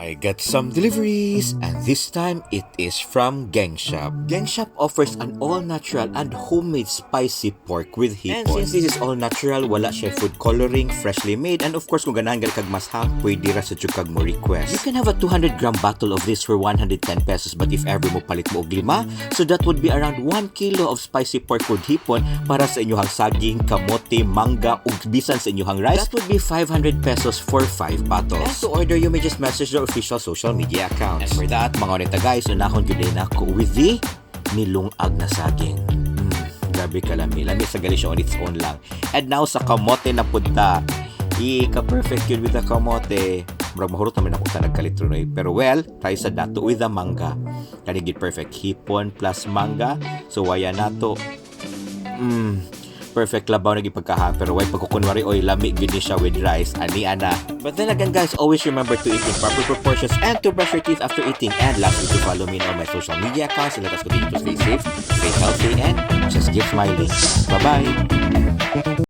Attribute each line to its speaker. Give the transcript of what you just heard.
Speaker 1: I got some deliveries, and this time it is from Geng Shop. Geng Shop offers an all-natural and homemade spicy pork with hipon. And since this is all natural, wala siya food coloring, freshly made, and of course, kung ganahan gali kag mas hot, pwede ra sad kag mo request. You can have a 200-gram bottle of this for 110 pesos, but if ever mo palit mo og lima, so that would be around 1 kilo of spicy pork with hipon para sa inyong saging, kamote, mangga, ug bisan sa inyong rice. That would be 500 pesos for 5 bottles. And to order, you may just message the official social media accounts. And for that, mga nita guys, unahon gyud nako with the nilungag na saging. Grabe kalami. Lami sa gali siya on its own lang. And now sa kamote na punta. I ka perfect yun with the kamote. Murag mahurot naman ako sa nagkalitro noy. Pero well, try sa dato with the mangga. Kani gid perfect hipon plus mangga. So waya nato. Perfect labaw na gipagkaha, pero way pagkukunwari oy, lami gyud ni siya with rice ani ana. But then again, guys, always remember to eat in proper proportions and to brush your teeth after eating, and lastly, to follow me on all my social media accounts, and let us continue to stay safe, stay healthy, and just keep smiling. Bye bye.